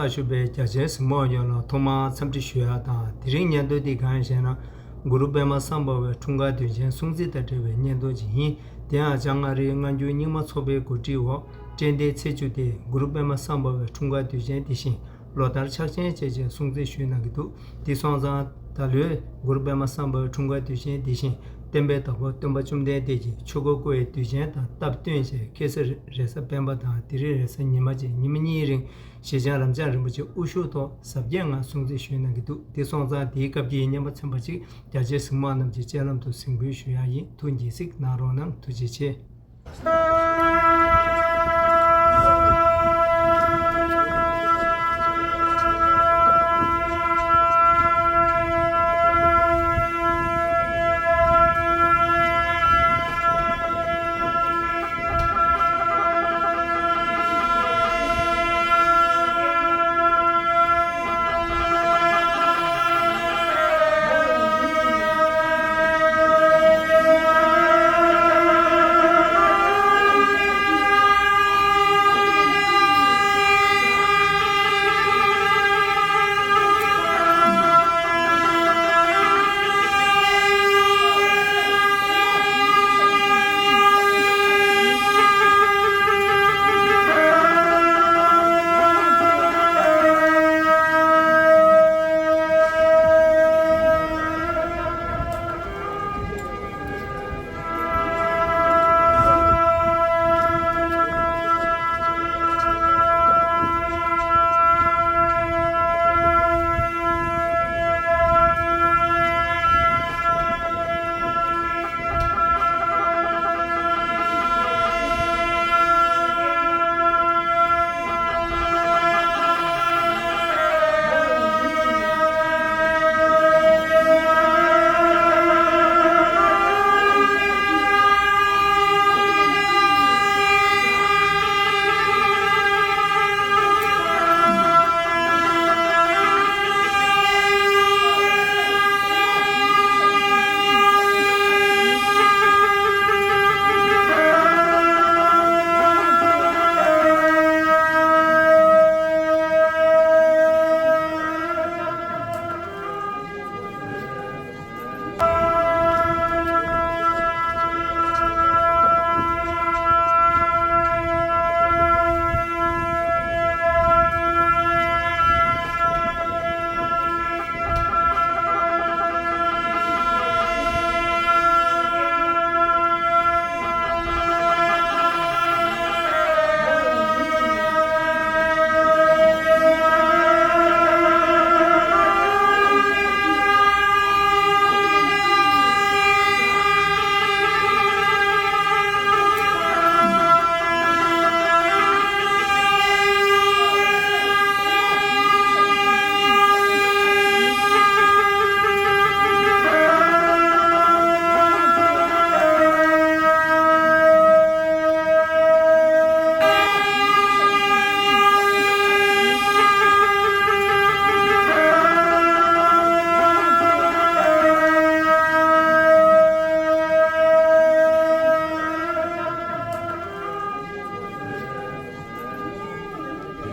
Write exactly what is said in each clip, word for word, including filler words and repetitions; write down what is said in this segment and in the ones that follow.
ཞུ་བའི་རྒྱ་ཆེའི་གཟིགས་མོ་བ་ཡོངས་ལ་ཐོག་མར་འཚམས་འདྲི་ཞུ་ཡག་དང་། དེ་རིང་སྙན་ཐོ་འདི་གང་ཡིན་ཞེ་ན། གུ་རུ་པདྨ་སམྦྷ་ཝའི་འཁྲུངས་སྐར་དུས་ཆེན་སྲུང་བརྩི་དང་འབྲེལ་བའི་སྙན་ཐོ་ཅིག་ཡིན། དེ་ཡང་ལྕགས་མངའ་རིས་སྔ་འགྱུར་རྙིང་མ་ཚོགས་པའི་གོ་སྒྲིག་འོག་སྤྲེལ་ཟླའི་ཚེས་བཅུ་སྟེ་གུ་རུ་པདྨ་སམྦྷ་ཝའི་འཁྲུངས་སྐར་དུས་ཆེན་དེ་བཞིན་ལོ་ལྟར་འཆར་ཅན་བཅས་ཀྱི་སྲུང་བརྩི་ཞུས་གནང་གི་འདུག་དེ་སོང་ཙང་ད་ལོའི་གུ་རུ་པདྨ་སམྦྷ་ཝའི་འཁྲུངས་སྐར་དུས་ཆེན་དེ་བཞིན་བསྟན་པའི་བདག་པོ་སྟོན་པ་བཅོམ་ལྡན་འདས་ཀྱི་ཆོས་འཁོར་བསྐོར་བའི་དུས་ཆེན་དང་སྟབས་བསྟུན་བྱས། ཁ་སང་རེས་གཟའ་སྤེན་པ་དང་དེ་རིང་རེས་གཟའ་ཉི་མ་བཅས་ཉིན་མ་གཉིས་རིང་གཞིས་ཆགས་རབ་འབྱམས་རིན་པོ་ཆེ་དབུ་བཞུགས་ཐོག་གཟབ་རྒྱས་ངང་སྲུང་བརྩི་ཞུས་གནང་གི་འདུག་དེ་སོང་ཙང་དེའི་སྐབས་ཀྱི་སྙན་པ་ཚན་པ་ཅིག་རྒྱ་ཆེའི་གཟིགས་མོ་བ་རྣམས་ཀྱི་སྤྱན་ལམ་དུ་གཟིགས་འབུལ་ཞུ་ཡག་ཡིན། ཐུགས་དགྱེས་གཟིགས་གནང་རོགས་གནང་། ཐུགས་རྗེ་ཆེ།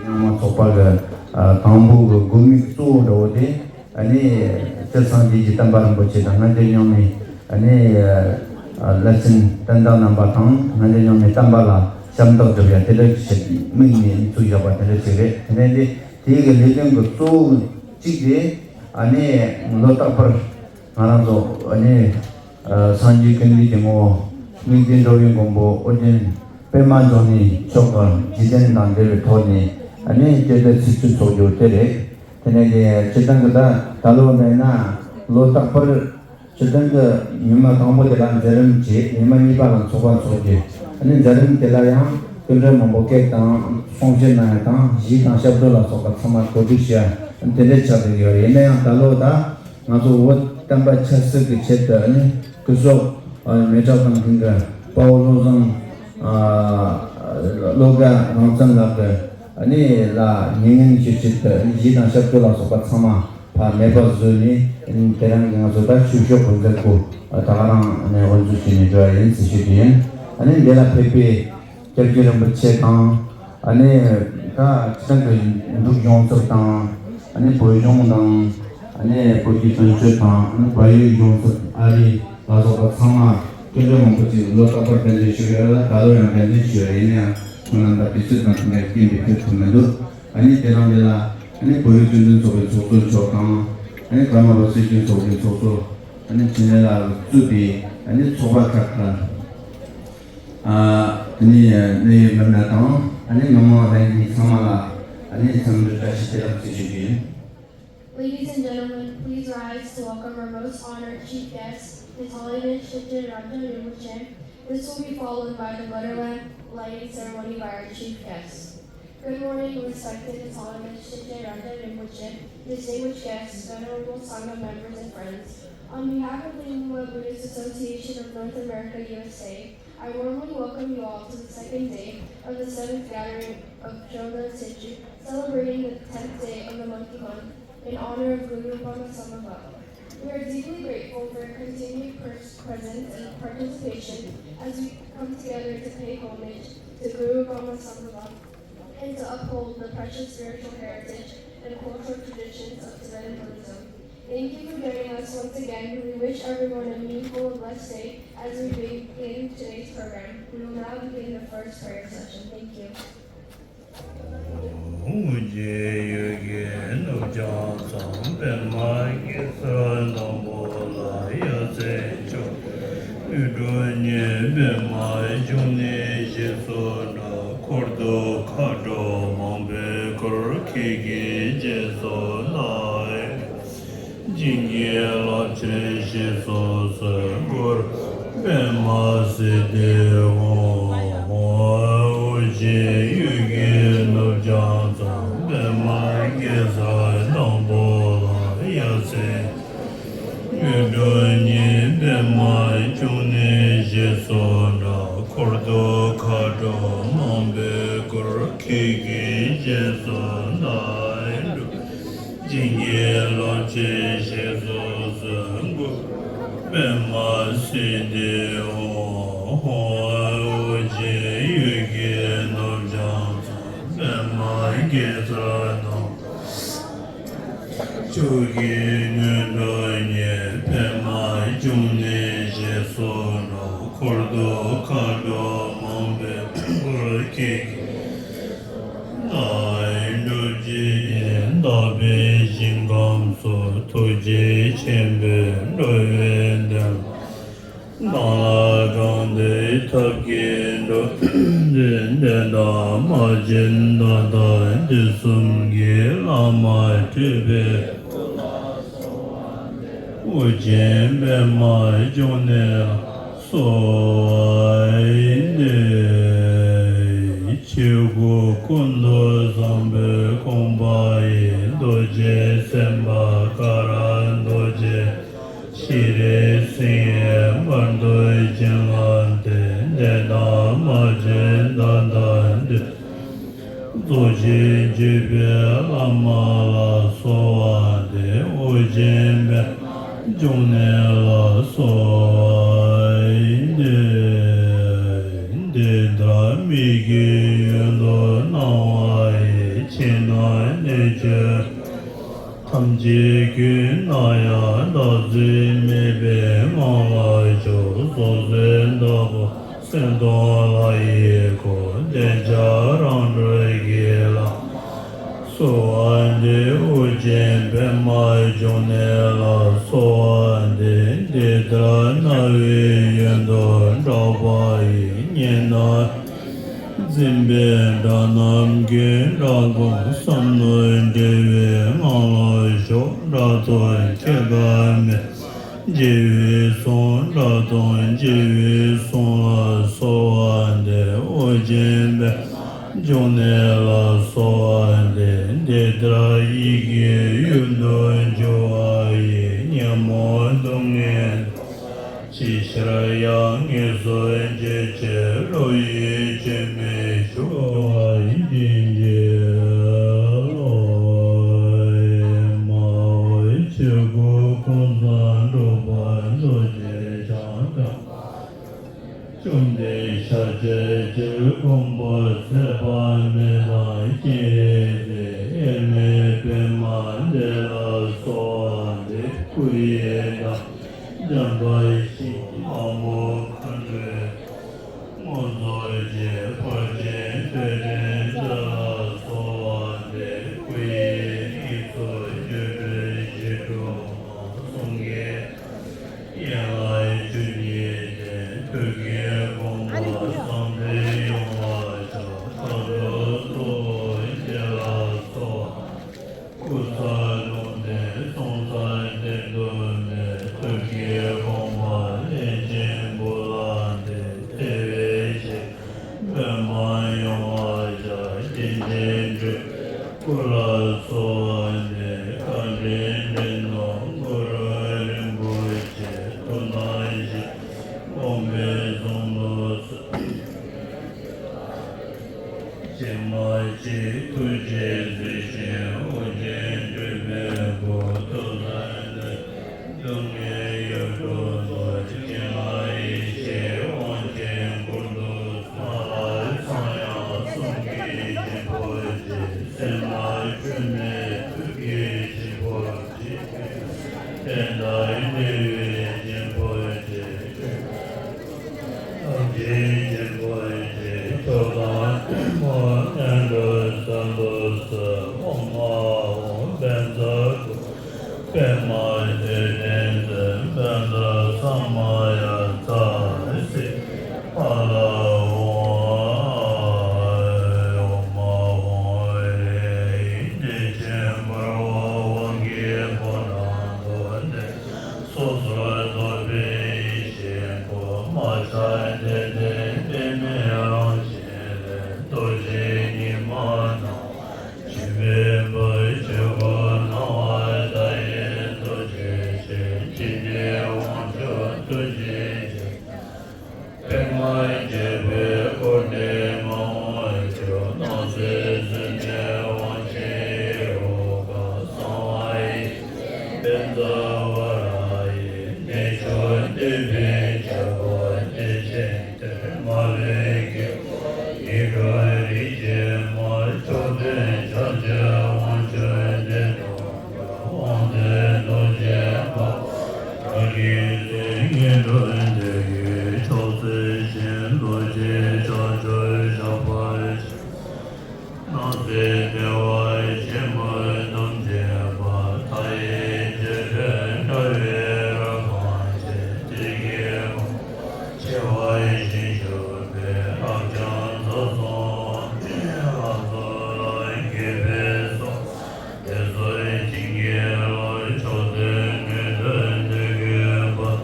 རྙིང་མ་ཚོགས་པ་གི་ཨ་དང་པོ་གི་དགོས་དམིགས་གཙོ་བོ་འདྲ་བོ་དེ། ཨ་ནི་སྤྱིར་སངས་རྒྱས་ཀྱི་བསྟན་པ་རིན་པོ་ཆེ་དང་སྔ་འགྱུར་རྙིང་མའི་ཨ་ནི་ཨ་བླ་ཆེན་བསྟན་བདག་རྣམ་པ་དང་སྔ་འགྱུར་རྙིང་མའི་བསྟན་པ་ལ་ཞབས་འདེགས་སྒྲུབ་ཡ་དེ་འདྲ་ཞིག་དམིགས་ནས་བཙུགས་བཞག་པ་དེ་འདྲ་ཅིག་རེད། དེ་ནས་དེ་དེའི་གི་ལས་དོན་གི་གཙོ་བོ་གཅིག་དེ་ཨ་ནི་ལོ་རྟག་པར་ང་རང་ཚོ་ཨ་ནི་ཨ་སངས་རྒྱས་ཀུན་འདུས་ཀྱི་ངོ་བོ་དམིགས་ལྡན་འགྲོ་བའི་མགོན་པོ་ཨོ་རྒྱན་པདྨ་འབྱུང་གནས་མཆོག་གི་རྗེས་དྲན་དང་འབྲེལ་བའི་ཐོག་ནས་ཨ་ནི་བཅད་ཟླའི་ཚེས་བཅུ་འཚོགས་རྒྱུ་དེ་རེད། དེ་ནས་དེ་སྤྱིར་བཏང་གི་ད་ད་ལོ་མེད་ན་ལོ་རྟག་པར་སྤྱིར་བཏང་གི་ཉི་མ་དང་པོ་དེ་ལ་མཛད་རིམ་བྱས། ཉི་མ་གཉིས་པ་ལ་ཚོགས་པ་འཚོགས་རྒྱུ། ཨ་ནི་མཛད་རིམ་དེ་ལ་ཡང་སྐུ་མགྲོན་མང་པོ་སྐད་དང་གསུང་བཤད་གནང་ཡ་དང་གཞས་དང་ཞབས་བྲོ་ལ་སོགས་པ་ཚང་མ་གོ་སྒྲིག་བྱས་དེ་འདྲའི་ཆགས་བསྡད་ཡོད་རེད། ཡིན་ན་ཡང་ད་ལོ་ད་ང་ཚོ་བོད་བསྟན་པ་ཆབ་སྲིད་ཀྱི་ཆེད་དུ་ཨ་ནི་སྐུ་ཞབས་མེ་བྲག་གཏོང་མཁན་གྱི་དཔའ་བོ་བློ་བཟང་བློ་དགའ་རང་བཙན་ལགས་ཀྱི་ཨ་ནི་ལ་མྱ་ངན་ཞུ་ཆེད་དུ་ཨ་ནི་གཞས་དང་ཞབས་བྲོ་ལ་སོགས་པ་ཚང་མ་ཕར་མེད་པ་བཟོས་ནས་དེ་རིང་གི་ང་ཚོ་ད་ཆོས་ཕྱོགས་འགོ་འཛུགས་སྐོར་ད་ག་རང་ནས་འགོ་འཛུགས་བྱས་ནས་འགྲོ་བ་ཡིན་ཟེར་ཞུ་རྒྱུ་ཡིན། ཨ་ནི་འདི་ལ་ཕེབས་པའི་སྐྱབས་རྗེ་རིན་པོ་ཆེ་དང་ཨ་ནི་ད་ ད་སྤྱི་བཏང་གི་འབྲུག་གཞུང་ཚབ་དང་། ཨ་ནི་བོད་གཞུང་དང་། ཨ་ནི་བོད་ཀྱི་དོན་གཅོད་དང་། ཨ་ནི་བལ་ཡུལ་གཞུང་ཚབ། ཨ་རི་ལ་སོགས་པ་ཚང་མ་སྐད་འབོད་མང་པོ་ཅིག་ལོ་རྟག་པར་གདན་འདྲེན་ཞུ་གི་ཡོད་ལ། ད་ལོ་ཡང་གདན་འདྲེན་ཞུ་ཡ་ཡིན་ན་ཡང་། ཁོང་རྣམས་དང་དུས་ཚོད་དང་མཐུན་པའི་རྐྱེན་པས་ཕེབས་ཐུབ་མི་འདུག་ཨ་ནི་དེ་རིང་འདི་ལ་ཨ་ནི་བོད་རིགས་སྤྱི་མཐུན་ཚོགས་པའི་ཚོགས་གཙོ་མཆོག་དང་། ཨ་ནི་ཀརྨ་པ་སྲོལ་རྒྱུན་ཚོགས་པའི་ཚོགས་གཙོ། ཨ་ནི་འཕྲིན་ལས་ལགས་གཙོས་པའི་ཨ་ནི་ཚོགས་པ་ཁག་དང་། ཨ་དེ་ནས་གནད་ཡོད་མི་སྣ་དང་། ཨ་ནི་མི་མང་ལྷན་རྒྱས་ཚང་མ་ལ་ཨ་ནི་འཚམས་འདྲི་བཀྲ་ཤིས་བདེ་ལེགས་ཞུ་རྒྱུ་ཡིན། Ladies and gentlemen, please rise to welcome our most honored chief guest, His Holiness Shinje Ramchen Rinpoche. This will be followed by the Buddha lamp lighting ceremony by our chief guest. Good morning, respected His Holiness Shinje Ramchen Rinpoche, distinguished guests, venerable Sangha members, and friends. On behalf of the Nyingma Buddhist Association of North America, U S A, I warmly welcome you all to the second day of the seventh gathering of Chodo Teju, celebrating the tenth day of the monkey month in honor of Guru Padma Sambhava. We are deeply grateful for your continued pers- presence and participation as we come together to pay homage to Guru Padma Sambhava and to uphold the precious spiritual heritage and cultural traditions of Tibetan Buddhism. Thank you for joining us once again. We wish everyone a meaningful and blessed day as we begin today's program. We will now begin the first prayer session. Thank you. ཨོ་རྒྱན་ཡུལ་གྱི་ནུབ་བྱང་མཚམས། པདྨ་གེ་སར་སྣམ་བུ་ལ། ཡ་མཚན་མཆོག་དངོས་གྲུབ་བརྙེས། པདྨ་འབྱུང་གནས་ཞེས་སུ་གྲགས། འཁོར་དུ་མཁའ་འགྲོ་མང་པོས་བསྐོར། ཁྱེད་ཀྱི་རྗེས་སུ་བདག་བྱིན་གྱིས་བརླབ་ཕྱིར་ཞེས་སུ་གསོལ། གུ་རུ་པདྨ་སིདྡྷི་ཧཱུྃ། ཨོ་རྒྱན་ཡུལ་གྱི་ནུབ་བྱང་མཚམས། པདྨ་གེ་སར་སྣམ་བུ་ལ། ཡ་མཚན་དངོས་གྲུབ་བརྙེས། པདྨ་འབྱུང་གནས་ཞེས་སུ་གྲགས། འཁོར་དུ་མཁའ་འགྲོ་མང་པོས་བསྐོར། ཁྱེད་ཀྱི་རྗེས་སུ་བདག་བྱིན་གྱིས་བརླབ་ཕྱིར་ཞེས་སུ་གསོལ། གུ་རུ་པདྨ་སིདྡྷི་ཧཱུྃ། ཨོ་རྒྱན་ཡུལ་གྱི་ནུབ་བྱང་མཚམས། པདྨ་གེ་སར་སྣམ་བུ་ལ། ཁྱེད་ཀྱི་དངོས་གྲུབ་བརྙེས། པདྨ་འབྱུང་གནས་ཞེས་སུ་གྲགས། འཁོར་དུ་མཁའ་འགྲོ་མང་པོས་བསྐོར། ཁྱེད་ཀྱི་རྗེས་སུ་བདག་བྱིན་གྱིས་བརླབ་ཕྱིར། བདག་པའི་ཞིང་ཁམས་སུ་ཐུགས་རྗེ་ཆེན་པོས་འགྲོ་བའི་དོན་ལ། སྣང་ལ་དགའ་བའི་ཐབས་ཀྱིས་འགྲོ་དོན་མཛད། དེ་དག་མ་བྱིན་ད་ལྟ་དུས་གསུམ་གྱི་བླ་མ་ཁྲི་པའི་སྐུ་ལ་གསོལ་བ་འདེབས། ཨོ་རྒྱན་པདྨ་འབྱུང་གནས་ལ་གསོལ་བ་འདེབས། ཆོས་སྐུ་ཀུན་ཏུ་བཟང་པོའི་དགོངས་པ་ཡིས། རྡོ་རྗེ་སེམས་དཔའ་ཀ་ར་རྡོ་རྗེ། ཤྲཱི་སིང་ཧའི་བར་དུ་བྱིན་རླབས་ཏེ། དེ་དག་མ་བྱིན་ད་ལྟ་དུས་རྫོགས་ཆེན་སྤྱོད་པའི་བླ་མ་ལ་གསོལ་བ་འདེབས། ཨོ་རྒྱན་པདྨ་འབྱུང་གནས་ལ་གསོལ་བ་འདེབས། དེ་ལྟར་མི་བསྐྱོད་ཡུལ་དུ་སྣང་བ་ཡི། ཕྱི་ནང་གནས་བཅུ་ཐམས་ཅད་ཀུན་ན་ཡང་། བདག་འཛིན་མེད་པའི་ངང་ལ་བཞུགས། རྫོགས་སྲས་ལྟ་བུ་སེམས་སྟོང་ལྷ་ཡི་སྐུ། བདེ་ཆེན་རང་གྲོལ་གྱི་ལམ་གསོལ་བ་འདེབས། ཨོ་རྒྱན་པདྨ་འབྱུང་གནས་ལ་གསོལ་བ་འདེབས། དེ་ལྟར་སྣང་བའི་ཡུལ་དུ་གྲགས་པ་ཡི། གཉེན་དང་འཛིན་པའི་དགྲ་རྣམས་ཀུན། དགྲ་བོ་བསམ་དུ་བསྒྲལ་བའི་ངང་ལ་ཞོག་དགྲ་གདོལ་སྐྱེ་རྒ་མེད། རྒྱལ་བའི་གསུང་དགྲ་གདོལ་རྒྱལ་བའི་གསུང་ལ་གསོལ་བ་འདེབས། ཨོ་རྒྱན་པདྨ་འབྱུང་གནས་ལ་གསོལ་བ་འདེབས། དེ་ལྟར་ཡིད་ཀྱི་ཡུལ་དུ་གྱུར་པ་ཡི། ཉོན་མོངས་སྡུག་བསྔལ་ཕྱི་ཕྱིར་ཡང་ངེས་སུ་བྱེད་ཅིང་། བློ་ཡི་སྐྱོན་མེད་ཞུགས་པ་ཡིན་གྱི་ལོ། མ་འོངས་ཆོས་སྐུ་ཀུན་བཟང་འགྲུབ་པ་རྡོ་རྗེ་འཆང་དང་། བཅོམ་ལྡན་ཤཱཀྱའི་ཆོས་ཀུན་པོ། ཚེ་དཔག་མེད་དང་སྐྱེ་ དེ་ལ་གསོལ་བ་འདེབས། སྐུ་ཡི་དང་འཇམ་དཔལ་ཞིང་གི་དབང་པོ་མཁའ་འགྲོའི་དངོས་གཙོ་རྗེ་ཕར་ཕྱིན་དཔལ་ལྡན་འདས་ལ་གསོལ་བ་འདེབས། སྐུ་ཡི་དབྱིག་མཚོ་སྒྱུ་འཕྲུལ་ཞི་ཁྲོ་མ། གསུང་གི་ཡན་ལག་བཅུ་གཉིས་ལྡན། ཐུགས་ཀྱི་དགོངས་པ་ཟབ་མོ་ཡོངས་ལ་ཤར། མཁའ་འགྲོ་གཙོ་བོ་རྗེ་ལ་གསོལ་བ། སྐུ་ཚ་ལུང་བསྟན་གསུང་གསལ་དེ་དུ་མེད། ཐུགས་ཀྱི་དགོངས་པ་ལྷས་བྱིན་བུ་ལ་འདེབས། བརྩེ་བའི་ཞལ་པདྨ་ཡོངས་ལ་ཤར། སྐྱེ་འཆི་གྲོལ་བའི་སྐུ་ལ་གསོལ་བ་འདེབས། བཀའ་དྲིན་དྲན་ནོ་གུ་རུ་རིན་པོ་ཆེ། ཐུགས་སྣང་ཞལ་དགོངས་པའི་གསུང་དུ་གསོལ། ཕྱི་མ་གཅིག་ཐུགས་རྗེས་གཟིགས་ཤིང་། ཨོ་རྒྱན་སྤྲུལ་པའི་སྐུ། ཐུགས་སྲས་འདི་སྡུག་བསྔལ་གཡུལ་དུ་འདུལ། ཕྱི་ནང་ཡེ་ཤེས་དབང་ཆེན་ཁུར་དུ། མ་ལ་ཚངས་དབྱངས་གསུང་གི་སྙིང་པོ་ཆེ། སེམས་ལ་འཁྲུལ་མེད་ཐུགས་ཀྱི་སྙིང་པོ་ཆེ། དེ་ལྟར་འབྲེལ་བའི་སྙིང་པོ་ཆེ། ཐུགས་རྗེའི་སྙིང་པོ་ཆེ། མཆོག་དང་ཐུན་མོང་ངན་འགྲོ་སེལ་དུ་གསོལ། ཨོཾ་ཨཱཿཧཱུྃ་བཛྲ་གུ་རུ། པདྨ་འདུས་ཏེ་མཚན་བཛྲ་ས་མ་ཡ་ཙཱ་སིདྡྷི་ཕ་ལ་ཧཱུྃ། ཨོཾ་ཨཱཿཧཱུྃ་རེ། བདེ་ཆེན་འབར་བ་དབང་གི་ཕོ་བྲང་དུ། གནས་སོ་སོར་རྟོག་པའི་ཡེ་ཤེས་སྒོ། མ་ཆགས་བདེ་སྟེང་པདྨའི་རང་བཞིན་ལས། རྡོ་རྗེ་ཉི་མ་སྣང་བ། ཆོས་འཕགས་པ་ཆོས་སྐུ་སྣང་བ། མཐའ་ཡས་རྡོ་རྗེ་ཆོས། འཇིག་རྟེན་དབང་ཕྱུག་ཐུགས་རྗེ་ཅན། པདྨ་རྒྱལ་པོའི་འཁོར་འདས་མང་པོར་གྱུར། སྣང་སྲིད་ཟིལ་གནོན་དབང་ཆེན་ཡི་རོ་ག་གསང་བ་ཡེ་ཤེས་པཉྩ་བ་ར་ཡིས། གནས་མཆོག་འདུས་པའི་ཆར་པ་བདེ་ཆེན་གཏེར། མ་ལུས་དགེ་བ་ཡིད་འཕྲོག་རིག་བྱེད་མ། མཆོག་ཐུན་ཕྱག་རྒྱའི་དབང་ཕྱུག་བདེ་སྟོང་གྲགས། དབང་ལྡན་རྡོ་རྗེ་འཕགས་པ་ཡང་གིས་བརྩེ། ངན་འགྲོའི་འདོད་རྒུའི་ཕྱོགས་བསལ་ཞིང་། རྡོ་རྗེ་ཕྱག་མཆོག་ཞགས་པ་བཞིན། སྣང་སྲིད་བདེ་བ་ཆེན་པོས་གཏུམ་བྱེད་པ། མཐའ་ཡས་རྒྱལ་སྲས་དགྲ་བོའི་རབ་དབང་ཆེ། དེ་ཡི་དགོངས་པ་ཆེ་བ་བཞིན་བཞུགས་པའི། རབ་འབྱམས་ས་གསུམ་དབང་ཕྱུག་ལྷ་ཚོགས་ལ། དགྱེས་པའི་གསོལ་བ་འདེབས་སོ་བྱིན་གྱིས་རློབས། མཆོག་ཐུན་དངོས་གྲུབ་འདོད་དགུའི་བར།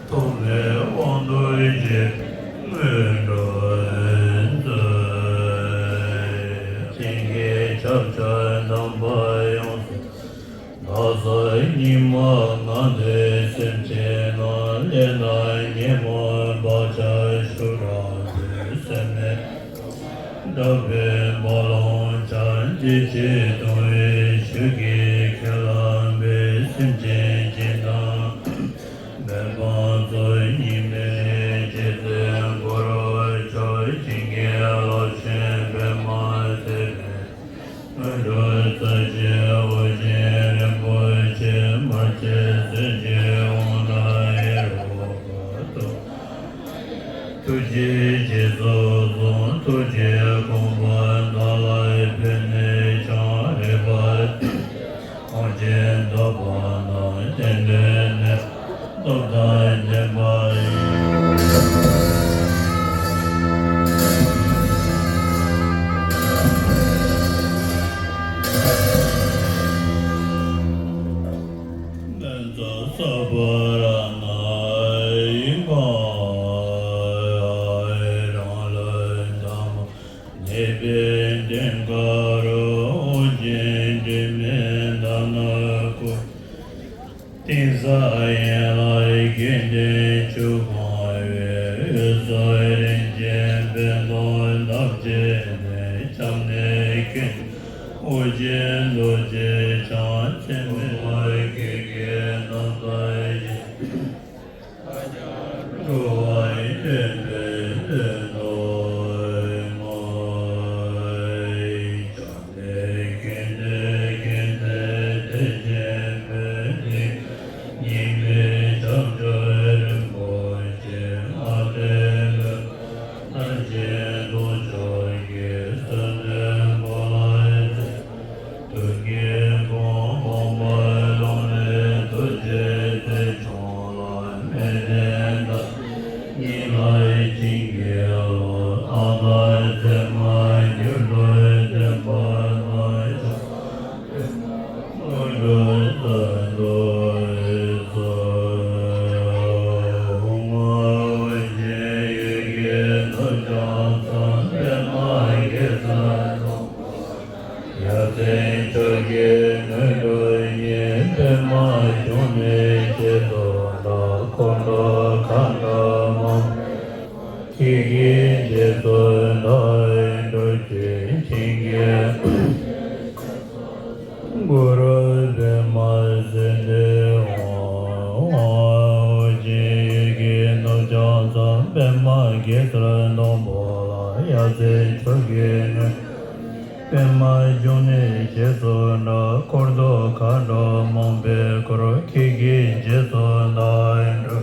ཐོག་མའི་དབང་ཐུགས་རྗེ་སྨོན་གྲོལ་མཛོད། བྱིན་གྱིས་ཁྱབ་བྱ་དམ་པ་ཡོངས་སུ། ལྷ་ས་སྙིགས་མ་ལྔ་བདོའི་སེམས་ཅན་རྣམས། ལས་དང་ཉོན་མོངས་བག་ཆགས་ཤུགས་དྲག་པས། སེམས་མེད་དགྲ་བོའི་རྦ་ཀློང་འཆར། འཇིགས་བྱེད་གདུང་བའི་གཞུ་གིས་ཁྱེར་ལངས་པའི། སེམས་ཅན་སྦྱིན་བདག་མེད་པར་མཛོད། སྙིགས་མའི་རྗེ་བཙུན་འཁོར་ལོ་བསྐྱོར། བྱིན་གྱིས་རློབ་ཅིང་པདྨ་བརྩེགས་པའི། དངོས་གྲུབ་རྩ་བརྒྱད་ཨོ་རྒྱན་རིན་པོ་ཆེ། མར་ཆེན་སྲིད་ཞིའི་དབང་ཐང་ཡེ་རོ་ག་ཏུ། ཐུགས་རྗེའི་རྗེས་སུ་བཟུང་། ཐུགས་རྗེའི་དགོངས་པ་བདག་ལ་ཕུལ་ནས་ཀྱང་། རིག་པ་དབང་ཆེན་ཐོབ་པ་དང་། རྟེན་འབྲེལ་ནི་སྟོབས་དང་ལྡན་པ་ཡིས། ཕན་ཚུན་བསགས་པ་ར་ན་ཡིན་གང་། རང་ལུས་ཐ་མ་ཉེས་པའི་གདེངས་ཀ་རུ། ཨོ་རྒྱན་དྲི་མེད་དྷ་ན་ཀུ། དེང་སང་ཡན་ལག་བརྒྱད་ལྡན་ཆུ་གང་བའི། འོད་ཟེར་རིན་ཆེན་པད་འདབ་འདབ་བརྒྱད་ནས། སྐྱབས་གནས་ཀུན་ཨོ་རྒྱན་རྡོ་རྗེ་འཆང་། ཚད་མེད་པ་བརྒྱད་ཀྱི་རྣམ་ཐར་ཡིན། འགྲོ་བ་ཡི་དོན་དུ་བསྔོ། སྐྱབས་གནས་ཀུན་ཏུ་ཀུན་དུ་ པདྨ་འབྱུང་གནས་རྗེས་སུ་བདག་འཁོར་དུ་མཁའ་འགྲོ་མང་པོས་ཁྱེད་ཀྱི་རྗེས་སུ་བདག་འགྲོ་ཞིང་བྱིན་གྱིས་གུ་རུ་པདྨ་སིདྡྷི་ཧཱུྃ། ཨོ་རྒྱན་ཡི་གེ་ནུབ་བྱང་མཚམས། པདྨ་གེ་སར་སྡོང་པོ་ལ། ཡ་མཚན་མཆོག་གི་ནུས། པདྨ་འབྱུང་གནས་རྗེས་སུ་འབྲང་། འཁོར་དུ་མཁའ་འགྲོ་མང་པོས་བསྐོར། ཁྱེད་ཀྱི་རྗེས་སུ་བདག་འགྲོ།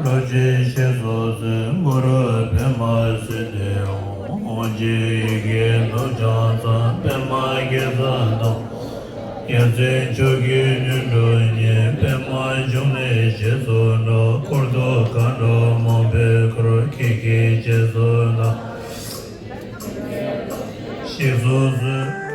འགྲོ་ཞིང་གཤེགས་སུ་གསོལ། གུ་རུ་པདྨ་སིདྡྷི་ཧཱུྃ། ཨོ་རྒྱན་ཡི་གེ་ནུབ་བྱང་མཚམས། པདྨ་གེ་སར་སྡོང་། ཡ་མཚན་མཆོག་གི་ནུས་གྲུབ་བརྙེས། པདྨ་འབྱུང་གནས་རྗེས་སུ་འབྲང་། འཁོར་དུ་མཁའ་འགྲོ་མང་པོས་བསྐོར། ཁྱེད་ཀྱི་རྗེས་སུ་བདག་གཤེགས་སུ་གསོལ།